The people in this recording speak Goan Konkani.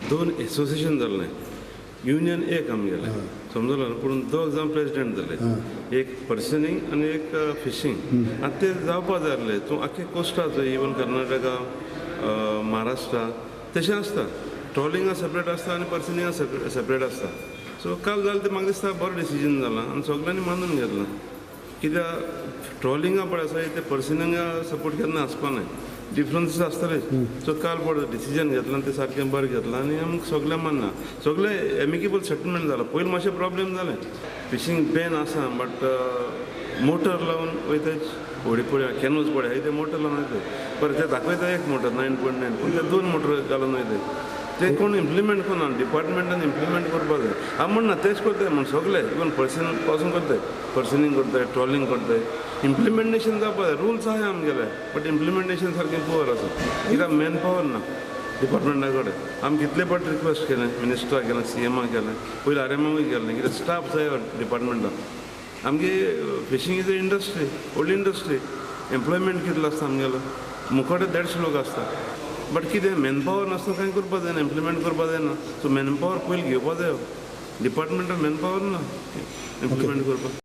दोन एसोसिएशन जाल्लें, युनियन एक आमगेलें, समजलो न्हू? पूण दोग जाण प्रेजिडेंट जाले, एक पर्सनींग आनी एक फिशींग. आनी ते जावपा जाय आसले. तूं आख्खे कोस्टाचो, इवन कर्नाटका, महाराष्ट्रा तशें आसता. ट्रॉलिंगा सेपरेट आसता आनी पर्सनिंगा सेपरेट आसता. सो काल जालें तें म्हाका दिसता बरो डिसिजन जाला आनी सगल्यांनी मानून घेतलां. कित्याक ट्रॉलिंगा पळय आसा ते पर्सनिंगा सपोर्ट केन्ना आसपा नाय, डिफरन्सीस आसतलेच. सो काल पळय डिसिजन घेतलां तें सारकें बरें घेतलां आनी आमकां सगळें मानना, सगळें एमिकेबल सेटलमेंट जालां. पयलीं मातशें प्रॉब्लेम जालें, फिशींग बॅन आसा बट मोटर लावन वयताय व्हडी पळय, कॅनूज पळय ते मोटर लावन वयताय. बरें ते दाखयता एक मोटर 9.9, पूण ते दोन मोटर घालून वयताय. ते कोण इम्प्लिमेंट करना, डिपार्टमेंटान इम्प्लिमेंट करपाक जाय. हांव म्हणना तेच करताय म्हण सगळे, इवन पर्सन पासून करताय, पर्सनींग करताय, ट्रॉलिंग करताय. इम्प्लिमेंटेशन जावपाक जाय. रुल्स आहाय आमगेले बट इम्प्लिमेंटेशन सारकें पुवर आसा, कित्याक मॅन पावर ना डिपार्टमेंटा कडेन. आमी कितले फावट रिक्वेस्ट केलें, मिनिस्टराक केलें, सीएमाक केलें, पयलीं आरएमओक केलें, कित्याक स्टाफ जाय डिपार्टमेंटान. आमगे फिशींग is a industry, व्हडली इंडस्ट्री. एम्प्लॉयमेंट कितलो आसता आमगेलो, मुखाटे 150 लोक आसता, बट कितें मॅन पावर नासतना कांय करपाक जायना, इम्प्लिमेंट करपाक जायना. सो मॅन पावर पयलीं घेवपा जायो, डिपार्टमेंटान मॅन पावर ना इम्प्लिमेंट करपाक.